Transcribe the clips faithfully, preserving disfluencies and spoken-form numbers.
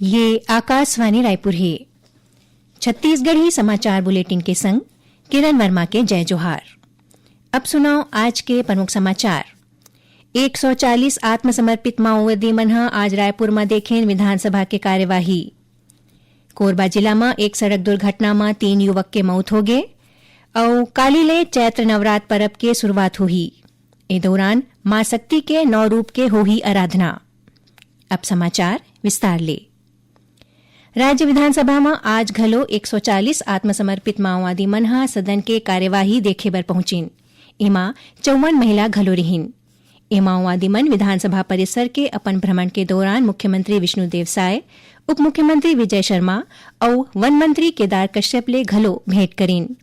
ये आकाशवाणी रायपुर हे। छत्तीसगढ़ी समाचार बुलेटिन के संग किरण वर्मा के जय जोहार। अब सुनव आज के प्रमुख समाचार। एक सौ चालीस आत्मसमर्पित माओवादी मन ह आज रायपुर म देखेन विधानसभा के कार्यवाही। कोरबा जिला म एक सड़क दुर्घटना म तीन युवक के मौत होगे। अउ काली ले चैत्र नवरात परब के शुरुआत होही। ए दौरान मां शक्ति के नौ रूप के होही आराधना। अब समाचार विस्तार ले। राज्य विधानसभा म आज घलो एक सौ चालीस आत्मसमर्पित माओवादी मन ह सदन के कार्यवाही देखे बर पहुंचिन। एमा चौवन महिला घलो रिहिन। ए माओवादी मन विधानसभा परिसर के अपन भ्रमण के दौरान मुख्यमंत्री विष्णुदेव साय, उप मुख्यमंत्री विजय शर्मा अउ वन मंत्री केदार कश्यप ले घलो भेंट करिन।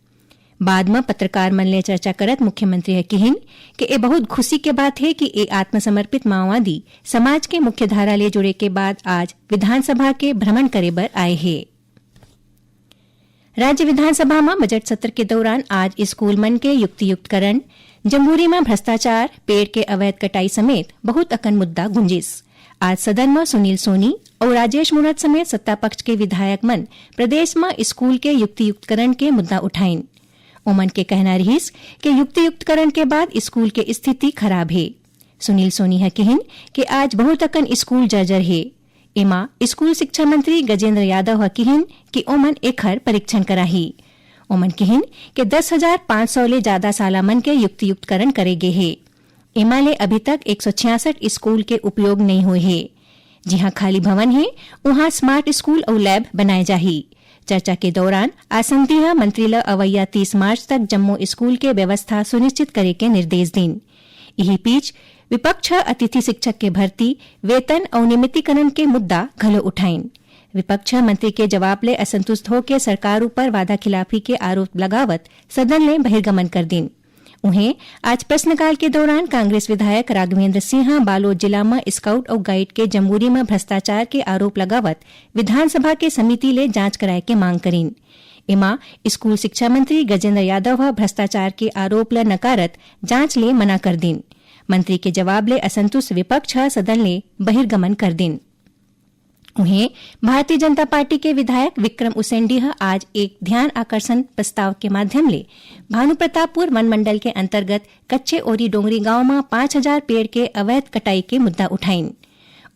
बाद म पत्रकार मन ले चर्चा करत मुख्यमंत्री ह किहिन कि ए बहुत खुशी के बात हे कि ए आत्मसमर्पित माओवादी समाज के मुख्यधारा ले जुड़े के बाद आज विधानसभा के भ्रमण करे बर आए हे। राज्य विधानसभा म बजट सत्र के दौरान आज स्कूल मन के युक्तियुक्तकरण, जम्बूरी म भ्रष्टाचार, पेड़ के अवैध कटाई समेत बहुत अकन मुद्दा गुंजिस। आज सदन म सुनील सोनी अउ राजेश मूणत समेत सत्ता पक्ष के विधायक मन प्रदेश म स्कूल के युक्तियुक्तकरण के मुद्दा उठाइन। ओमन के कहना रिहिस कि युक्तियुक्तकरण के बाद स्कूल के स्थिति खराब हे। सुनील सोनी ह किहिन कि आज बहुत अकन स्कूल जर्जर हे। एमा स्कूल शिक्षा मंत्री गजेंद्र यादव ह किहिन कि ओमन एखर परीक्षण कराही। ओमन किहिन कि दस हजार पाँच सौ ले जादा साला मन के युक्तियुक्तकरण करे गे हे। एमा ले अभी तक एक सौ छियासठ स्कूल के उपयोग नइ होए हे। जिहां खाली भवन हे, उहां स्मार्ट स्कूल अउ लैब बनाए जाही। चर्चा के दौरान आसंदी ह मंत्री ल अवइया तीस मार्च तक जम्मो स्कूल के व्यवस्था सुनिश्चित करे के निर्देश दीन। इही बीच विपक्ष ह अतिथि शिक्षक के भर्ती, वेतन अउ नियमितीकरण के मुद्दा घलो उठाइन। विपक्ष ह मंत्री के जवाब ले असंतुष्ट होके सरकार ऊपर वादा खिलाफी के आरोप लगावत सदन ले बहिर्गमन कर दीन। उहें, आज प्रश्नकाल के दौरान कांग्रेस विधायक राघवेंद्र सिंह ह बालोद जिला म स्काउट अउ गाइड के जम्बूरी म भ्रष्टाचार के आरोप लगावत विधानसभा के समिति ले जांच कराए के मांग करीन। एमा स्कूल शिक्षा मंत्री गजेंद्र यादव ह भ्रष्टाचार के आरोप ल नकारत जांच ले मना कर दीन। मंत्री के जवाब ले असंतुष्ट विपक्ष ह सदन ले बहिर्गमन कर दीन। उहें, भारतीय जनता पार्टी के विधायक विक्रम उसेंडी ह आज एक ध्यान आकर्षण प्रस्ताव के माध्यम ले भानुप्रतापपुर वन मंडल के अंतर्गत कच्चे ओरी डोंगरी गांव म पाँच हजार पेड़ के अवैध कटाई के मुद्दा उठाइन।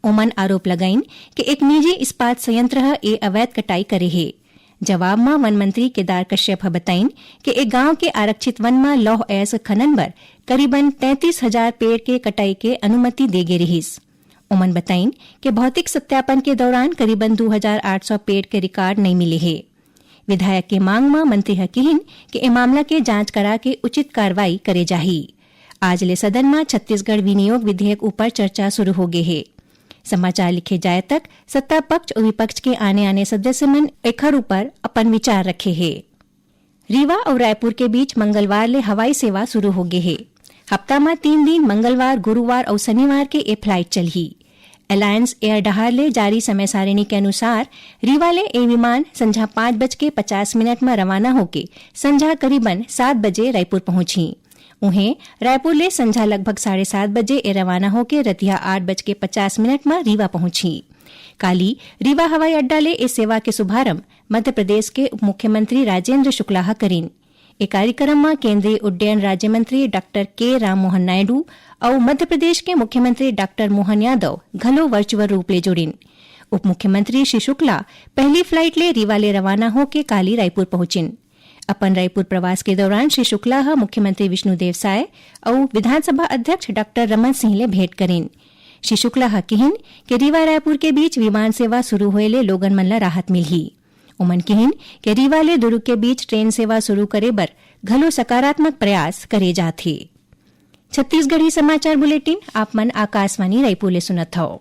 ओमन आरोप लगाइन कि एक निजी इस्पात संयंत्र ह ए अवैध कटाई करे हे। जवाब म वन मंत्री केदार कश्यप ह बताइन कि ए गांव के आरक्षित वन म लौह अयस्क खनन बर करीबन तैंतीस हजार पेड़ के कटाई के अनुमति दे गे रिहिस। ओमन बताइन कि भौतिक सत्यापन के दौरान करीबन दू हजार आठ सौ पेड़ के रिकॉर्ड नइ मिले हे। विधायक के मांग म मंत्री ह किहिन कि ए मामला के जांच करा के उचित कार्रवाई करे जाही। आज ले सदन म छत्तीसगढ़ विनियोग विधेयक ऊपर चर्चा शुरू हो गे हे। समाचार लिखे जाए तक सत्ता पक्ष अउ विपक्ष के आने-आने सदस्य मन एखर ऊपर अपन विचार रखे हे। रीवा अउ रायपुर के बीच मंगलवार ले हवाई सेवा शुरू हो गे हे। हफ्ता म तीन दिन, मंगलवार, गुरुवार अउ शनिवार के ए फ्लाइट चलही। अलायंस एयर डहार ले जारी समय सारिणी के अनुसार, रीवा ले ए विमान संझा पाँच बज के पचास मिनट म रवाना होके संझा करीबन सात बजे रायपुर पहुंचही। उहें, रायपुर ले संझा लगभग साढ़े सात बजे ए रवाना होके रतिहा आठ बज के पचास मिनट म रीवा पहुंचही। काली रीवा हवाई अड्डा ले ए सेवा के शुभारंभ मध्य प्रदेश के उप मुख्यमंत्री राजेंद्र शुक्ला ह करीन। ए कार्यक्रम म केंद्रीय उड्डयन राज्य मंत्री डॉक्टर के राममोहन नायडू अउ मध्य प्रदेश के मुख्यमंत्री डॉक्टर मोहन यादव घलो वर्चुअल रूप ले जुड़िन। उप मुख्यमंत्री श्री शुक्ला पहली फ्लाइट ले रीवा ले रवाना होके काली रायपुर पहुंचिन। अपन रायपुर प्रवास के दौरान श्री शुक्ला ह मुख्यमंत्री विष्णुदेव साय अउ विधानसभा अध्यक्ष डॉक्टर रमन सिंह ले भेंट करिन। श्री शुक्ला ह किहिन कि रीवा रायपुर के बीच विमान सेवा शुरू होए ले लोगन मन ल राहत मिलही। ओमन किहिन कि रीवा ले दुर्ग के बीच ट्रेन सेवा शुरू करे बर घलो सकारात्मक प्रयास करे जात हे। छत्तीसगढ़ी समाचार बुलेटिन आप मन आकाशवाणी रायपुर ले सुनत हव।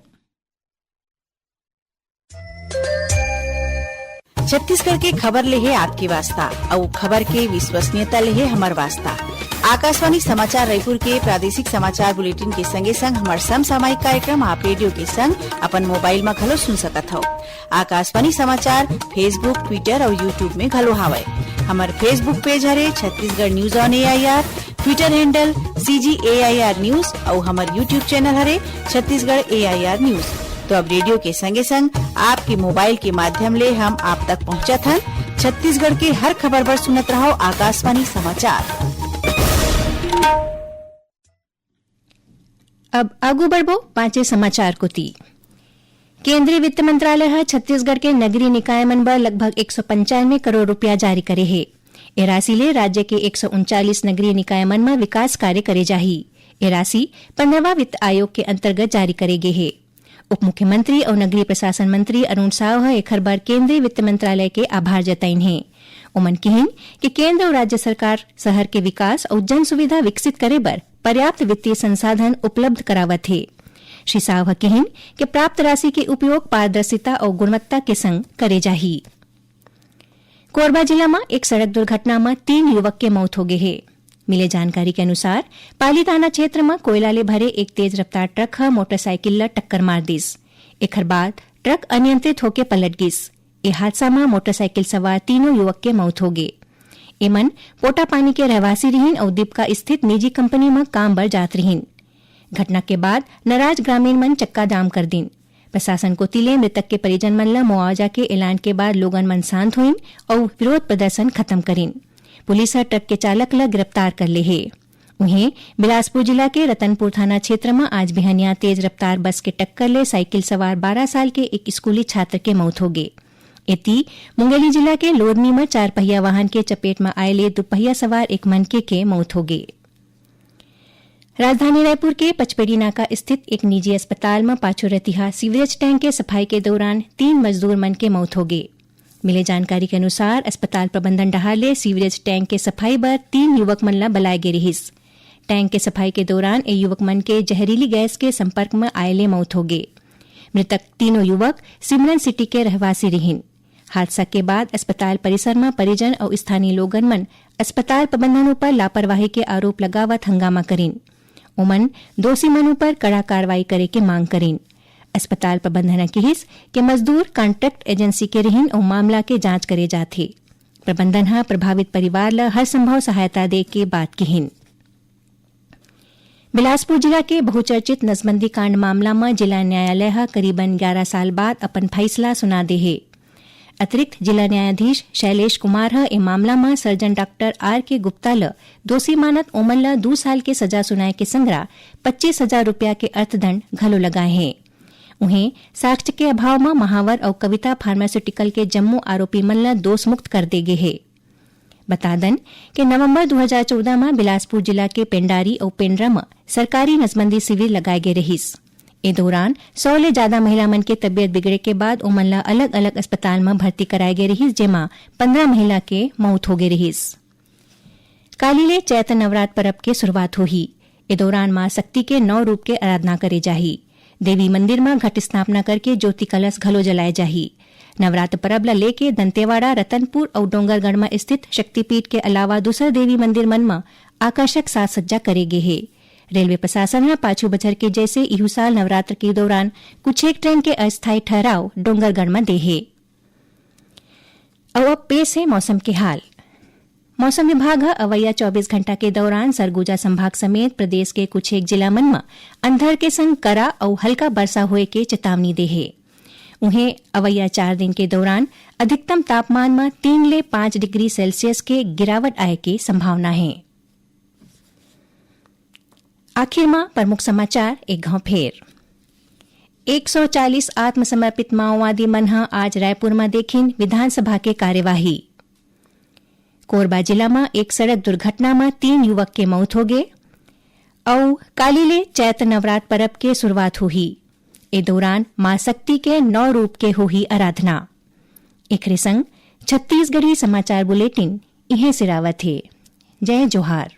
छत्तीसगढ़ के खबर ले हे आपके वास्ता, अउ खबर के विश्वसनीयता ले हे हमर वास्ता। आकाशवाणी समाचार रायपुर के प्रादेशिक समाचार बुलेटिन के संगे संग हमर समसामयिक कार्यक्रम आप रेडियो के संग अपन मोबाइल म घलो सुन सकत हव। आकाशवाणी समाचार Facebook, Twitter अउ YouTube में घलो हावय। हमर Facebook पेज हरे Chhattisgarh news on AIR, Twitter handle CG AIR news अउ हमर YouTube चैनल हरे छत्तीसगढ़ एआईआर न्यूज। तो अब रेडियो के संगे संग आपके मोबाइल के माध्यम ले हम आप तक पहुंचत हन। छत्तीसगढ़ के हर खबर बर सुनत रहो आकाशवाणी समाचार। अब आगू बढ़बो पांचे समाचार कोती। केंद्रीय वित्त मंत्रालय ह छत्तीसगढ़ के नगरीय निकाय मन बर लगभग एक सौ पंचानवे करोड़ रुपया जारी करे हे। ए राशि ले राज्य के एक सौ उनचालीस नगरीय निकाय मन म विकास कार्य करे जाही। ए राशि पंद्रहवां वित्त आयोग के अंतर्गत जारी करे गे हे। उप मुख्यमंत्री अउ नगरीय प्रशासन मंत्री अरुण साव ह एखर बर केंद्रीय वित्त मंत्रालय के आभार जताइन हे। ओमन किहिन कि केंद्र अउ राज्य सरकार शहर के विकास अउ जन सुविधा विकसित करे बर पर्याप्त वित्तीय संसाधन उपलब्ध करावत हे। श्री साव ह किहिन कि प्राप्त राशि के उपयोग पारदर्शिता अउ गुणवत्ता के संग करे जाही। कोरबा जिला म एक सड़क दुर्घटना म तीन युवक के मौत हो गे हे। मिले जानकारी के अनुसार, पाली थाना क्षेत्र म कोयला ले भरे एक तेज रफ्तार ट्रक ह मोटरसाइकिल ल टक्कर मार दिस। एखर बाद ट्रक अनियंत्रित होके पलट गिस। ए हादसा म मोटरसाइकिल सवार तीनों युवक के मौत हो गे। एमन पोटापानी के रहवासी रिहिन अउ दीपका स्थित निजी कंपनी म काम बर जात रिहिन। घटना के बाद नाराज ग्रामीण मन चक्का जाम कर दिन। प्रशासन कोति ले मृतक के परिजन मन ल मुआवजा के ऐलान के बाद लोगन मन शांत होइन अउ विरोध प्रदर्शन खत्म करिन। पुलिस ह ट्रक के चालक ल गिरफ्तार कर ले हे। उहें, बिलासपुर जिला के रतनपुर थाना क्षेत्र म आज बिहनिया तेज रफ्तार बस के टक्कर ले साइकिल सवार बारह साल के एक स्कूली छात्र के मौत हो गे। एती, मुंगेली जिला के लोरमी म चार पहिया वाहन के चपेट म आए ले दुपहिया सवार एक मनखे के मौत हो गे। राजधानी रायपुर के पचपेड़ी नाका स्थित एक निजी अस्पताल म पाछू रतिहा सीवरेज टैंक के सफाई के दौरान तीन मजदूर मन के मौत हो गे। मिले जानकारी के अनुसार, अस्पताल प्रबंधन डहार ले सीवरेज टैंक के सफाई बर तीन युवक मन ल बलाए गे रिहिस। टैंक के सफाई के दौरान ए युवक मन के जहरीली गैस के संपर्क म आए ले मौत हो गे। मृतक तीनों युवक सिमरन सिटी के रहवासी रिहिन। हादसा के बाद अस्पताल परिसर म परिजन अउ स्थानीय लोगन मन अस्पताल प्रबंधन ऊपर लापरवाही के आरोप लगावत हंगामा करिन। ओमन दोषी मन ऊपर कड़ा कार्रवाई करे के मांग करिन। अस्पताल प्रबंधन ह किहिस के मजदूर कॉन्ट्रैक्ट एजेंसी के रिहिन अउ मामला के जांच करे जाथे। प्रबंधन ह प्रभावित परिवार ल हर संभव सहायता दे के बात किहिन। बिलासपुर जिला के बहुचर्चित नसबंदी कांड मामला म जिला न्यायालय ह करीबन ग्यारह साल बाद अपन फैसला सुना दे हे। अतिरिक्त जिला न्यायाधीश शैलेश कुमार ह ए मामला म सर्जन डॉक्टर आर के गुप्ता ल दोषी मानत ओमन ल दू साल के सजा सुनाए के संगरा पच्चीस हजार रुपया के अर्थदंड घलो लगाए हे। उहें, साक्ष्य के अभाव म महावर अउ कविता फार्मास्यूटिकल के जम्मो आरोपी मन ल दोष मुक्त कर दे गे हे। बता दन के नवंबर दू हजार चौदह म बिलासपुर जिला के पेंडारी अउ पेंड्रा म सरकारी नसबंदी शिविर लगाए गे रहिस। ए दौरान सौ ले जादा महिला मन के तबियत बिगड़े के बाद ओमन ल अलग-अलग अस्पताल म भर्ती कराए गे रहिस, जेमा पंद्रह महिला के मौत हो गे रहिस। काली ले चैत्र नवरात्र परब के शुरुआत होही। ए दौरान मां शक्ति के नौ रूप के आराधना करे जाही। देवी मंदिर म घट स्थापना करके ज्योति कलश घलो जलाए जाही। नवरात्र परब ल लेके दंतेवाड़ा, रतनपुर अउ डोंगरगढ़ म स्थित शक्तिपीठ के अलावा दूसर देवी मंदिर मन म आकर्षक साज सज्जा करे गे हे। रेलवे प्रशासन ह पाछू बछर के जैसे इहू साल नवरात्र के दौरान कुछेक ट्रेन के अस्थायी ठहराव डोंगरगढ़ म दे हे। अउ अब पेश हे मौसम के हाल। मौसम विभाग ह अवइया चौबीस घंटा के दौरान सरगुजा संभाग समेत प्रदेश के कुछेक जिला मन म अंधड़ के संग करा अउ हल्का बरसा होए के चेतावनी दे हे। उहें, अवइया चार दिन के दौरान अधिकतम तापमान म तीन ले पाँच डिग्री सेल्सियस के गिरावट आए के संभावना हे। आखिर म प्रमुख समाचार एक घांव फेर। एक सौ चालीस आत्मसमर्पित माओवादी मन ह आज रायपुर म देखिन विधानसभा के कार्यवाही। कोरबा जिला म एक सड़क दुर्घटना म तीन युवक के मौत हो गे। अउ काली ले चैत्र नवरात्र परब के शुरुआत होही। ए दौरान मां शक्ति के नौ रूप के होही आराधना। एखरे संग छत्तीसगढ़ी समाचार बुलेटिन इहें सिरावत हे। जय जोहार।